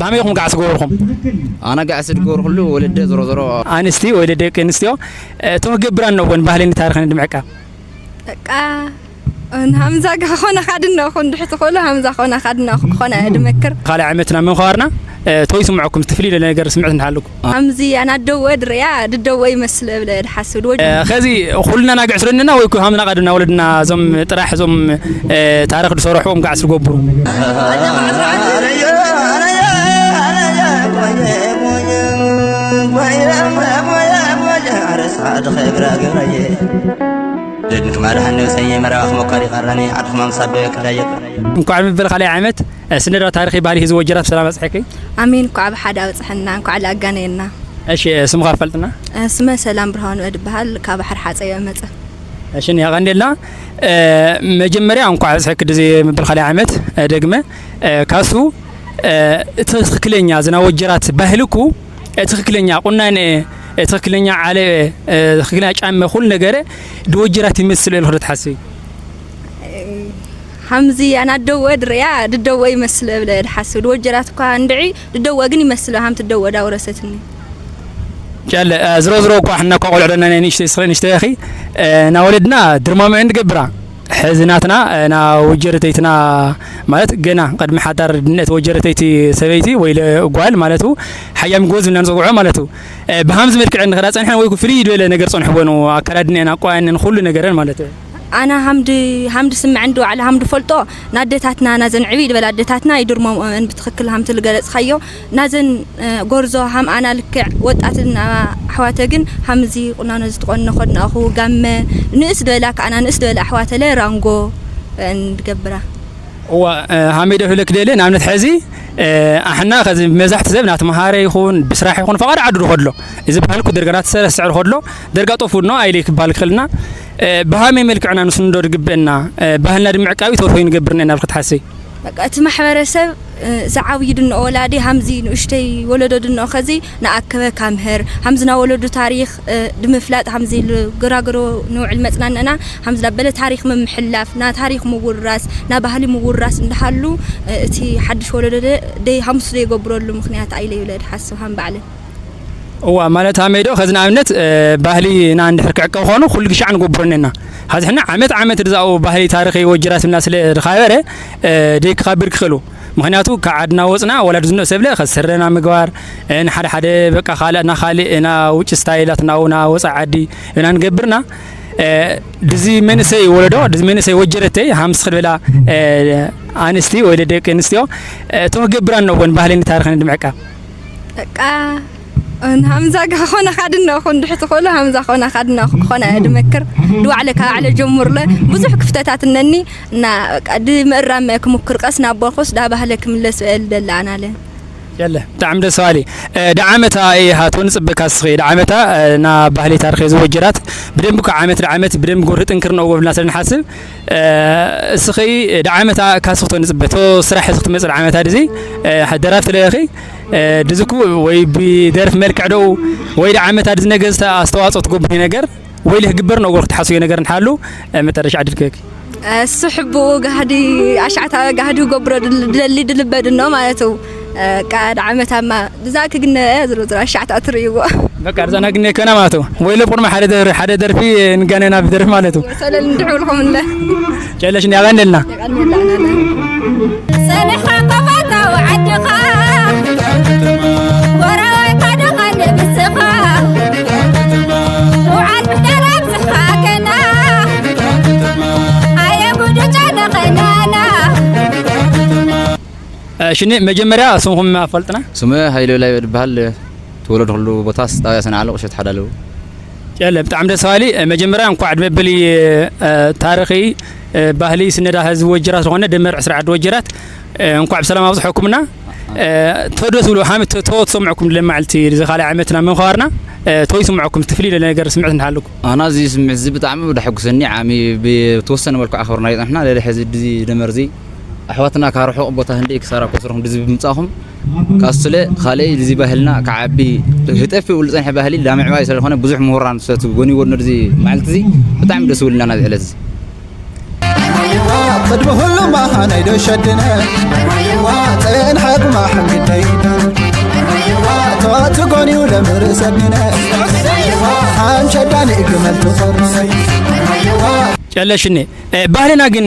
ብኸመይ ኢኹም ጋዕሲ ገበርኹም? ኣነ ጋዕሲ ዝገበርኩሉ ወለደ ዞሮ ዞሮ ኣንስቲ ወይ ደቂ ኣንስትዮ፣ እ፣ እቶም ክገብራ እነወን ባህልን ታሪኽን ንምዕቃብ። በቃ፣ እ፣ ሃምዛ ከኾነ ካድና ኹን ድሕቲ ኾሎ ሃምዛ ኾነ ካድና ኹን ኾነ ድመክር። ካልእ ዓመትና ምንኳርና፣ እ፣ ተወይ ስምዐኩም ትፍሊ ነገር ስምዕት እንሃልኩ። ሃምዚ ኣናደወ ድርያ ድደወ ይመስል እብለ ድሓስብ ድወ። እ፣ ኸዚ ኹልና ናግዕ ስለንና ወይ ኩ ሃምና ቃድና ወለድና እዞም ጥራሕ እዞም፣ እ፣ ታሪኽ ዝሰርሕዎም ጋዕ ዝገብሩ። ድንክ ማድሃን ነብሰየ መራባኽ ሞካሪ ቀረኒ ዓድኹም ኣምሳዶ ክዳየ። እንኳዕ ምብል ካልኣይ ዓመት፣ እ፣ ስነዳው ታሪኽ ባህሊ ህዝቢ ወጀራት ብሰላም ኣጽሐኪ። ኣሜን። እንኳዕ ብሓደ ኣብጽሐና፣ እንኳዕ ለኣጋነየና። እሺ፣ እ፣ ስምኻ ኣፋልጥና? እ፣ ስመ ሰላም ብርሃኑ እድበሃል፣ ካብ ባሕሪ ሓፀዮ እመፀ። እሺ፣ የቐንየልና። እ፣ መጀመርያ እንኳዕ ኣብጽሐኪ ድዚ ምብል ካልኣይ ዓመት፣ እ፣ ደግመ፣ እ፣ ካሱ፣ እ፣ እቲ ትኽክለኛ ዝና ወጀራት ባህልኩ፣ እ፣ ትኽክለኛ ቁናነ፣ እ፣ ትኽክለኛ ዓለ፣ እ፣ ትኽክለኛ ጫመ፣ ኩሉ ነገረ ድወጀራት ይመስል ኢልኩ ዶ ትሓስቢ? ሃምዚ ኣናደወ ድርያ ድደወ ይመስል እብለ ድሓስብ ድወጀራት እኳ እንድዒ ድደወ ግን ይመስል ሃምቲ ደወ ዳውረሰትኒ። ጨለ፣ እ፣ ዝሮ ዝሮ እኳ ሕና እኳ ቆልዑ ደና ናይ ንእሽተይ ስኸ ንእሽተይ ያኺ፣ እ፣ ና ወለድና ድርማምዐን ድገብራ። ሕዚ ናትና፣ እ፣ ና ወጀረተይትና ማለት ገና ቅድሚ ሓዳር ድነት ወጀረተይቲ ሰበይቲ ወይ ለ-፣ ጓል ማለቱ ሓያም ጎዝ ብና ንፀውዖ ማለቱ። እ፣ ብሃምዚ መልክዕ እንክዳ ጸንሐን ወይ ፍልይ ዝበለ ነገር ጸንሕዎ ነው ኣከዳድነን ኣቋያንን ኩሉ ነገረን ማለት እዩ። ኣና ሃምዲ፣ ሃምዲ ስምዐን ድዋዕለ ሃምዲ ፈልጦ ናደታትና ናዘን ዕብይ ዝበላ ኣደታትና ይድርሞምኦን ብትኽክል ሃምቲ ልገለጽኻዮ ናዘን፣ እ፣ ጎርዞ ሃም ኣና ልክዕ ወጣትና ኣሕዋተ ግን ሃምዚ ቁናኖ ዝተቆንነ ኮድናኹ ጋመ ንእስ ዝበላ ከኣና ንእስ ዝበላ ኣሕዋተለ ራንጎ፣ እ፣ ንገብራ። እዋ፣ እ፣ ሃመይ ዶ ህብለክ ደለ ንኣብነት ሕዚ፣ እ፣ ኣሕና ከዚ መብዛሕቲ ሰብ ናተምሃረ ይኹን ብስራሕ ይኹን ፈቓድ ዓዱ ድኸድሎ እዚ ባህልኩ ደርጋ ናተሰረስዕ ድኸድሎ ደርጋ ጠፉ ኖ ኣይለይ ክበሃል ክኽእልና፣ እ፣ ብሃመይ መልክዕና ንስንዶ ድግብእና፣ እ፣ ባህልና ድምዕቃቢ ተወርሆይ ንገብርና ኢና ብልክት ሓሰይ። በቃ እቲ ማሕበረሰብ፣ እ፣ ዝዓብዩ ድንኦ ወላዲ ሃምዚ ንኡሽተይ ወለዶ ድንኦ ኸዚ ንኣከበ ካምህር ሃምዝና ወለዱ ታሪኽ፣ እ፣ ድምፍላጥ ሃምዚ ልግራግሮ ንውዕል መጽናነና ሃምዚ ላበለ ታሪኽ ምምሕላፍ ና ታሪኽ ምውራስ ና ባህሊ ምውራስ እንዳሃሉ፣ እ፣ እቲ ሓድሽ ወለዶ ደ-፣ ደይ ሃምሱ ዘይገብረሉ ምኽንያት ኣይለ ይብለ ድሓስብ ሃም ባዕለ። እዋ፣ ማለት ሃመይ ዶ፣ ከዚ ንኣብነት፣ እ፣ ባህሊ ና እንድሕር ክዕቀብ ኾኑ፣ ኩሉ ግሻዕ ንገብሮ እኔና። ሐዚ ሕና ዓመት ዓመት ድዛኡ ባህሊ ታሪኽ ወጅራት ብና ስለ ድኻበረ፣ እ፣ ደይ ክኻብር ክኽእሉ። ምኽንያቱ፣ ካብ ዓድና ወፅና፣ ወላ ድዝኖ ሰብለ፣ ከዚ ስረና ምግባር፣ እ፣ ንሓደ ሓደ በቃ ካልእ፣ ና ካልእ፣ ና ውጭ ስታይላት፣ ና፣ ና ወፃ ዓዲ፣ እና ንገብርና፣ እ፣ ድዚ መንእሰይ ወለዶ፣ ድዚ መንእሰይ ወጀረተይ፣ ሃምስ ክድበላ፣ እ፣ ኣንስቲ ወይ ደቂ ኣንስትዮ፣ እ፣ ተወገብራ እነወን ባህልን ታሪኽን ድምዕቃ። በቃ፣ ን-፣ ሃምዛ ጋ-፣ ኾነ ካድና ኹን ድሕቲ ኾሎ፣ ሃምዛ ኾነ ካድና ኹን ኾነ ድመክር፣ ድዋዕለ ካብ ዓለ ጀምርለ፣ ብዙሕ ክፍተታት እነኒ፣ እና፣ በቃ፣ ድምእራም ክምክር ቀስ ናብ ቦርኮስ ዳ ባህለ ክምለስ እል ደላ ኣናለ። የለ፣ ብጣዕሚ ደስ በሃሊ። እ፣ ደዓመታ፣ እ፣ ሃቶ ንጽበካ እስኺ፣ ደዓመታ፣ እ፣ ና ባህሊ ታሪኽ ዝወጀራት፣ ብደንብ እኮ ዓመት ደዓመት ብደንብ ጎርህ ጥንክር ነው ወብልና ስለ ንሓስብ፣ እ፣ እስኺ ደዓመታ ካስኽቶ ንጽበ፣ ቶ ስራሕ እዚ ክትመጽእ ደዓመታ ድዚ፣ እ፣ ደራፍ ትለኺ፣ እ፣ ድዝኩ ወይ ብደርፍ መልክዕ ደው ወይ ደዓመታ ድዚ ነገር ዝተ-፣ ኣስተዋጽኦ ትጎብኒ ነገር ወይ ልህ ግበር ነው ወርክ ትሓስዮ ነገር እንሓሉ፣ እ፣ መጠረሻ ዕድል ክህኪ። እሱ ሕቡኡ ጋህዲ ኣሻዕታ ጋህዲ ገብሮ ድል-፣ ድለሊ ድልበድ ነው ማለት ነው። እ፣ ቃ ደዓመታማ ድዛ ክግነ ዝሮ ዝሮ ኣሻዕታ ትርእይዎ። በቃ፣ ድዛ ናግነ ከና ማለት ነው። ወይ ለቁርማ ሓደ ደር-፣ ሓደ ደርፊ ንጋነና ብደርፊ ማለት ነው። ሰለል እንድሕውልኹም እንደ። ጨለሽ እንዲ ኣበንልና። ሰኒሕካ ከፋታዊ ዓድኻ፣ ጎረቤትካ ደኻ ንብስኻ፣ ውዓል ብደረብ ዝሓገና፣ ኣየ ጉዱ ጨነቐናና። እ፣ ሽኒ መጀመርያ ስምኹም ኣፋልጥና? ስመ ሃይለ በላይ ይበሃል። ተወለድኩሉ ቦታ ጣብያ ሰንዓለ ቁሸት ሓዳለው። የለ፣ ብጣዕሚ ደስ በሃሊ። መጀመርያ እንኳዕ ዕድመ በሊ፣ እ፣ ታሪኺ፣ እ፣ ባህሊ ስነዳ ህዝቢ ወጀራት ዝኾነ ደመር ዕስራ ዓዲ ወጀራት፣ እ፣ እንኳዕ ብሰላም ኣብዝሐኩምና። እ፣ ተወ ደስ ብሎ፣ ሃም ተ-፣ ተወ ትሰምዐኩም ለማዕልቲ እዚ ካልኣይ ዓመትና ምንኳርና፣ እ፣ ተወ ይስምዐኩም ትፍሊ ነገር ስምዕት እንሃልኩ። ኣና እዚ ስምዕት እዚ ብጣዕሚ ደሐጉሰኒ። ዓሚ ብተወሰነ መልክዑ ኣኽብርና ይጸንሕና። ለለ ሕዚ ድዚ ደመር እዚ ኣሕዋትና ካብ ርሑቕ ቦታ ህንደይ ክሳራ ኮስርኹም ድዚ ብምጻኹም ካስለ ካልእ እዚ ባህልና ክዓቢ ክጠፍእ ውሉ ጸንሐ ባህሊ ዳምዕባይ ስለዝኾነ ብዙሕ ምሁራን ሰት ጎኒ ጎኒ ድዚ መዓልቲ እዚ ብጣዕሚ ደስ ውልና ናዚ ዕለት እዚ። ቅድሚ ሁሉ ማሃናይ ዶ ሸድነ ጸንሐ ጉማ ሕንግደይ ሰብነ ሓንሸዳን እግመል ትኸርሰይ ጨለሽኔ ባህልና ግን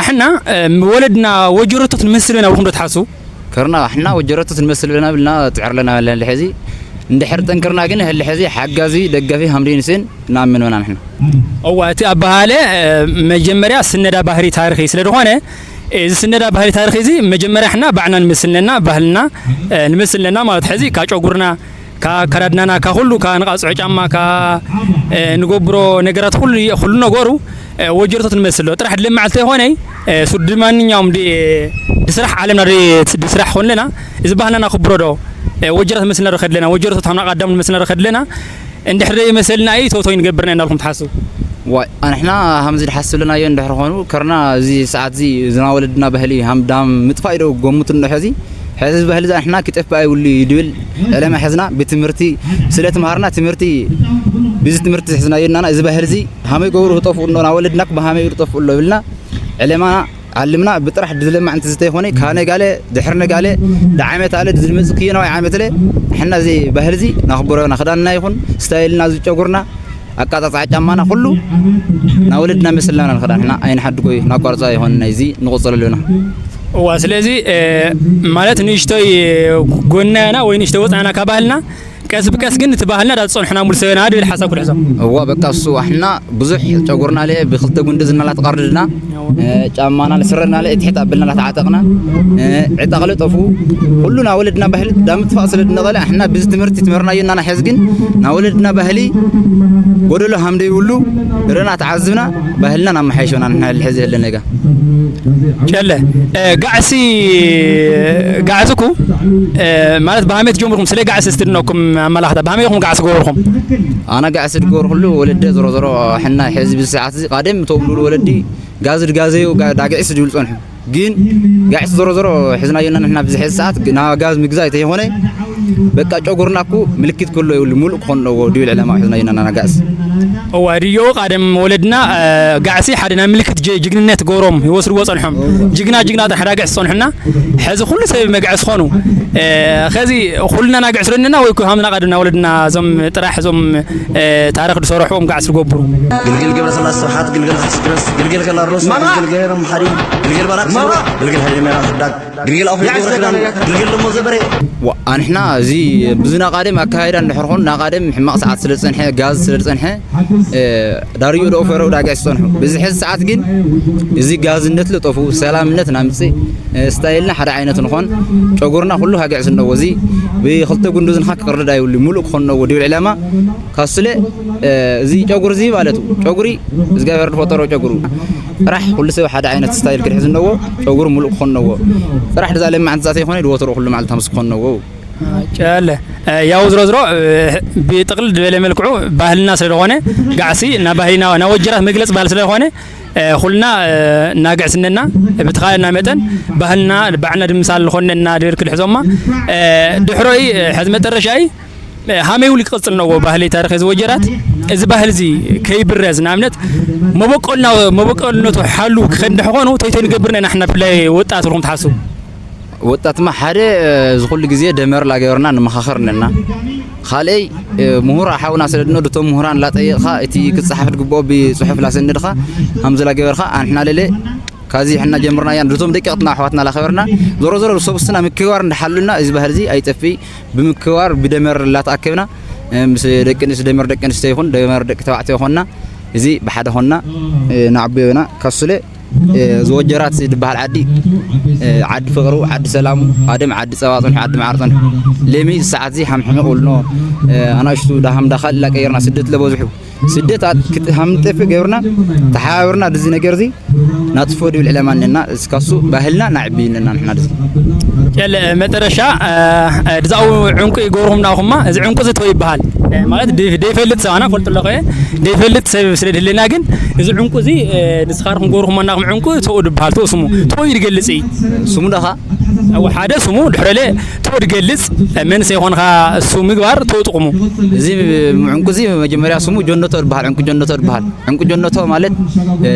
ኣሕና ወለድና ወጀረቶት ንመስል ኢና ብኹም ትሓሱ። ከርና ኣሕና ወጀረቶት ንመስል ብለና ብልና ጥዕር ለና ለና ሕዚ እንድሕር ጠንክርና ግን ህል ሕዚ ሓጋዚ ደጋፊ ሃምዲ ንስን ናምን ወና ንሕና። እዋ እቲ ኣባሃለ መጀመርያ ስነዳ ባህሪ ታሪኺ ስለ ዝኾነ እዚ ስነዳ ባህሪ ታሪኺ እዚ መጀመርያ ሕና ባዕና ንመስልነና ባህልና ንመስልነና ማለት ሕዚ ካጨጉርና ካከዳድናና ካኩሉ ካንቃጽዖ ጫማ ካንገብሮ ነገራት ኩሉ ኩሉ ነገሩ ወጀርቶት ንመስሎ ጥራሕ ድለ መዓልቲ ይኾነይ ሱድ ማንኛውም ድስራሕ ዓለምና ድስራሕ ኾንለና እዚ ባህልና ናክብሮ ዶ ወጀራት መስልና ዶ ከድለና ወጀርቶት ሃምና ቀዳም መስልና ዶ ከድለና እንድሕር መሰልና እዩ ቶቶይ ንገብርና እናልኩም ትሓስቡ። ዋይ ኣንሕና ሃምዚ ድሓስብ ለናዮ እንድሕር ኾኑ ከርና እዚ ሰዓት እዚ ዝናወለድና ባህሊ ሃምዳም ምጥፋእ ኢዶ ጎሙት እንዶ ሕዚ ሕዚ ባህሊ ዛንሕና ክጠፍእ ኣይብሉ እዩ ድብል ዕለማ ሕዝና ብትምህርቲ ስለ ትምሃርና ትምህርቲ ብዚ ትምህርቲ ሕዝና የናና እዚ ባህል እዚ ሃመይ ገብሩ ክጠፍኡ እንዶ ናወለድና ብሃመይ ክጠፍኡ ኣሎ ብልና ዕለማና ዓልምና ብጥራሕ ድለማዕ እንተ ዝተይኮነ ካነ ጋለ ድሕርነ ጋለ ደዓመት ኣለ ድዝመጽ ክየናዊ ዓመት ለ ሕና እዚ ባህል እዚ ናኽብሮ ናኽዳንና ይኹን ስታይልና ዝጨጉርና ኣቃጻጻ ጫማና ኩሉ ናወለድና መስልና ንኽዳን ሕና ኣይንሓድጎ እዩ ናቋርጻ ይኾን ናይዚ ንቆጸለሉ ኢና። እዋ ስለዚ ማለት ንእሽቶይ ጎናና ወይ ንእሽቶይ ወጻና ካብ ባህልና ቀስ ብቀስ ግን እቲ ባህልና ዳዝጸንሑና ሙሉ ሰበና ድብል ሓሳብ ክልሕዞ። እዋ በቃ እሱ ኣሕና ብዙሕ ጨጉርና ለ ብክልተ ጉንዲ ዝናላ ተቃርድና ጫማና ለስረና ለ እትሕት ኣብልና ላተዓጠቅና ዕጣቅ ለጠፉ ኩሉ ናወለድና ባህል ዳምጥፋእ ስለ ድነቀለ ኣሕና ብዚ ትምህርቲ ትምህርና እዩ እናና ሕዝ ግን ናወለድና ባህሊ ጎደሎ ሃምደ ይብሉ ርና ተዓዝብና ባህልና ናብ መሓይሾና ንሕና ሕዚ ህለ ነጋ ጨለ ጋዕሲ ጋዕስኩ ማለት ብሃመይ ትጀምርኩም ስለ ጋዕሲ ስትድነኩም ኣመላኽታ ብሃመይ ኹም ጋዕሲ ገበርኩም ኣነ ጋዕሲ ድገበርኩሉ ወለደ ዞሮ ዞሮ ሕና ሕዚ ብዚ ሰዓት እዚ ቃደም እቶም ልብሉ ወለዲ ጋዝ ድጋዘዩ ዳግዒስ ድብል ጸንሑ ግን ጋዕሲ ዞሮ ዞሮ ሕዝናዮና ንሕና ብዚ ሕዚ ሰዓት ናብ ጋዝ ምግዛእ ተይኾነ በቃ ጨጉርና እኮ ምልክት ክህሎ ይብሉ ሙሉእ ክኾን ኣለዎ ድብል ዕላማ ሕዝናዮና ናጋዕሲ እዋ ድዮ ቃደም ወለድና ጋዕሲ ሓደ ናይ ምልክት ጅግንነት ገብሮም ይወስድዎ ጸንሖም ጅግና ጅግና ጥራሕ ዳግዕ ዝጸንሑና ሕዚ ኩሉ ሰብ መግዕስ ኾኑ ኸዚ ኩልና ናግዕስ ዶ ኣለና ወይ ሃምና ቃደምና ወለድና እዞም ጥራሕ እዞም ታሪኽ ዝሰርሕዎም ጋዕስ ዝገብሩ ግልግል ገብረስላሴ ስብሓት ግልግል ሓስክረስ ግልግል ከላርሎስ ግልግል ገይሮም ሓዲ ግልግል ባራክ ግልግል ሃይለ ሜራ ሕዳግ ግልግል ኣፍሪካ ግልግል ደሞ ዘበረ ኣንሕና እዚ ብዙ ናቃደም ኣካይዳ እንድሕር ኾኑ ናቃደም ሕማቕ ሰዓት ስለ ዝጸንሐ ጋዝ ስለ ዝጸንሐ ዳርዮ ዶ ፈረው ዳግዕ ዝጸንሑ ብዚ ሕዚ ሰዓት ግን እዚ ጋዝነት ልጠፉ ሰላምነት ናምጽእ ስታይልና ሓደ ዓይነት ንኾን ጨጉርና ኩሉ ሃግዕ ዝነዎ እዚ ብክልተ ጉንዱ ዝንኻ ክቅርድ ኣይብሉ ሙሉእ ክኾን ነዎ ድብል ዕላማ ካስለ እዚ ጨጉሪ እዚ ማለት ጨጉሪ እግዚኣብሔር ዝፈጠሮ ጨጉሩ ጥራሕ ኩሉ ሰብ ሓደ ዓይነት ስታይል ክድሕዝ ነዎ ጨጉሩ ሙሉእ ክኾን ነዎ ጥራሕ ድዛ ለማዓንቲ ዛተ ይኾነ ድወትሮ ኩሉ መዓልቲ ሃምስ ክኾን ነዎ ጨለ ያው ዝሮ ዝሮ ብጥቕል ዝበለ መልክዑ ባህልና ስለዝኾነ ጋዕሲ ናብ ባህልና ናብ ወጀራት መግለፂ ባህል ስለዝኾነ ኩልና እናግዕስነና ብትኻለና መጠን ባህልና ባዕልና ድምሳል ዝኾነና ድብል ክልሕዞማ ድሕሮይ ሕዚ መጠረሻይ ሃመይ ውል ክቕፅል ነዎ ባህሊ ታሪክ እዚ ወጀራት እዚ ባህል እዚ ከይብረዝ ንኣብነት መበቆልና መበቆልነቱ ሓሉ ክኸንድሕ ኾኑ ተይተይ ንገብርና ኢና ሕና ብፍላይ ወጣት ልኩም ትሓስቡ ወጣትማ ሓደ እዚ ኩሉ ግዜ ደመር ላገበርና ንመኻኸር ነና ካልኣይ ምሁር ሓውና ስለ ድኖ ድቶም ምሁራን ላጠየቕኻ እቲ ክፀሓፍ ድግብኦ ብፅሑፍ ላሰንድኻ ሃምዚ ላገበርኻ ኣንሕና ለለ ካዚ ሕና ጀምርና እያን ድቶም ደቂቕትና ኣሕዋትና ላኸበርና ዞሮ ዞሮ ሰብስና ምክባር እንዳሓሉና እዚ ባህል እዚ ኣይጠፍእ ብምክባር ብደመር ላተኣከብና ምስ ደቂ ኣንስትዮ ደመር ደቂ ኣንስትዮ ይኹን ደመር ደቂ ተባዕትዮ ይኾንና እዚ ብሓደ ኾንና ንዓብዮና ካሱለ ዝወጀራት ድበሃል ዓዲ ዓዲ ፍቅሩ ዓዲ ሰላሙ ኣደም ዓዲ ጸባ ጸንሑ ዓዲ መዓር ጸንሑ ሌሚ ሰዓት እዚ ሓምሕሚ ቁልኖ ኣናእሽቱ ዳሃም ዳኻል ላቀየርና ስደት ለበዝሑ ስደት ክትሃምጠፍ ገብርና ተሓባብርና ድዚ ነገር እዚ ናጥፎ ድብል ዕለማ ነና እስካሱ ባህልና ናዕቢ ነና ንሕና ድዚ ጨለ መጠረሻ ድዛው ዕንቁ ይገብርኹም ናኹማ እዚ ዕንቁ ዝቶ ይበሃል ማለት ደይፈልጥ ሰባና ፈልጡ ኣለኸ ደይፈልጥ ሰብ ስለ ድህልና ግን እዚ ዕንቁ እዚ ንስኻርኩም ገብርኹም ናኹም ዕንቁ ተኡ ድበሃል ተኡ ስሙ ተኡ ይድገልጽ እዩ ስሙ ደኻ ሓደ ስሙ ድሕረለ ተኡ ድገልጽ መንሰ ይኾንካ እሱ ምግባር ተኡ ጥቕሙ እዚ ዕንቁ እዚ መጀመርያ ስሙ ጀነቶ ድበሃል ዕንቁ ጀነቶ ድበሃል ዕንቁ ጀነቶ ማለት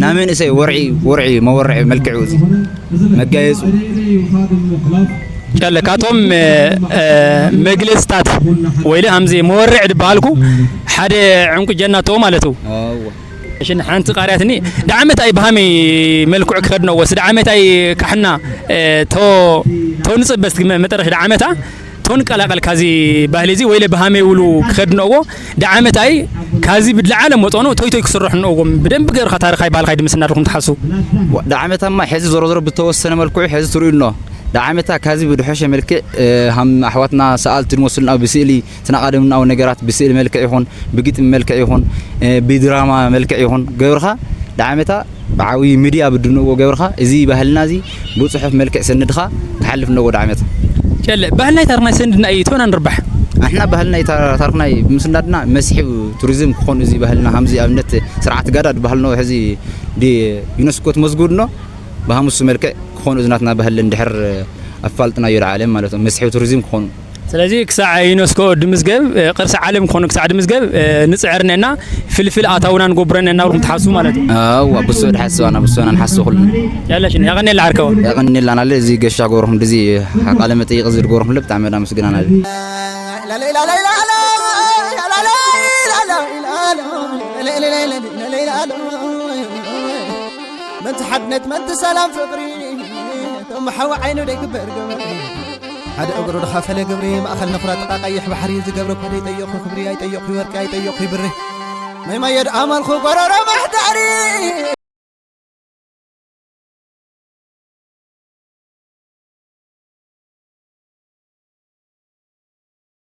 ናመንእሰይ ወርዒ ወርዒ መወርዒ መልክዑ እዚ መጋየጹ ጨለ ካቶም መግለፅታት ወይለ ከምዚ መወርዕ ድበሃልኩ ሓደ ዕንቁ ጀናቶ ማለት እዩ። ሽን ሓንቲ ቃርያትኒ ደዓመት ኣይ ብሃመይ መልክዑ ክኸድነዎ ስ ደዓመት ኣይ ካሕና ቶ ቶ ንፅበስ መጠረሽ ደዓመታ ቶን ቀላቀል ካዚ ባህሊ እዚ ወይለ ብሃመይ ውሉ ክኸድነዎ ደዓመት ኣይ ካዚ ብድለዓለ መጠኑ ቶይ ቶይ ክስርሑ ነዎም ብደንብ ገርካ ታሪኻይ ባህልካይ ድምስና ድኹም ትሓሱ። ደዓመታማ ሕዚ ዞሮ ዞሮ ብተወሰነ መልክዑ ሕዚ ትርእዩ ኣሎ። ደዓመታ ካዚ ብድሖሸ መልክዕ ሃም ኣሕዋትና ሰኣልቲ ድመስሉና ብስእሊ ትናቃደምናው ነገራት ብስእሊ መልክዕ ይኹን ብግጥሚ መልክዕ ይኹን ብድራማ መልክዕ ይኹን ገብርኻ ደዓመታ ብዓብዪ ሚድያ ብድንዎ ገብርኻ እዚ ባህልና እዚ ብፅሑፍ መልክዕ ሰንድኻ ክሓልፍ ነዎ ደዓመታ። ጨለ ባህልናይ ታርናይ ሰንድና እዩ ቶና ንርባሕ። ኣሕና ባህልናይ ታርናይ ብምስናድና መስሕብ ቱሪዝም ክኾኑ እዚ ባህልና ሃምዚ ኣብነት ስርዓት ጋዳድ ባህልኖ ሕዚ ዩነስኮ ትመዝጉድኖ ብሃምሱ መልክዕ ክኾኑ እዚ ናትና ባህሊ እንድሕር ኣፋልጥናዮ ለዓለም ማለት መስሕብ ቱሪዝም ክኾኑ። ስለዚ ክሳዕ ዩነስኮ ድምዝገብ ቅርሲ ዓለም ክኾኑ ክሳዕ ድምዝገብ ንፅዕር ነና ፍልፍል ኣታውና ንጎብረ ነና ብልኩም ትሓስቡ ማለት እዩ። ኣዋ ብሱ ድሓስብ ኣና ብሱ ኣና ንሓስብ ኩሉ። ያለሽን ያቀኔላ ዓርከው። ያቀኔላ ናለ እዚ ገሻ ጎርኹም ድዚ ቃለ መጠይቅ እዚ ድጎርኹም ልብ ጣመዳ ምስግናና። መንቲ ሓድነት መንቲ ሰላም ፍቅሪ እቶም ሓዊ ዓይኑ ደይግበር ገበሪ ሓደ እግሩ ድኻፈለ ግብሪ ማእኸል ነኹራ ጥቃ ቀይሕ ባሕሪ ዝገብረ እኳ ደይጠየቕኩ ክብሪ ኣይጠየቕኩ ወርቂ ኣይጠየቕኩ ብሪ መይማዮ ድኣመልኩ ጎረሮ ማሕዳሪ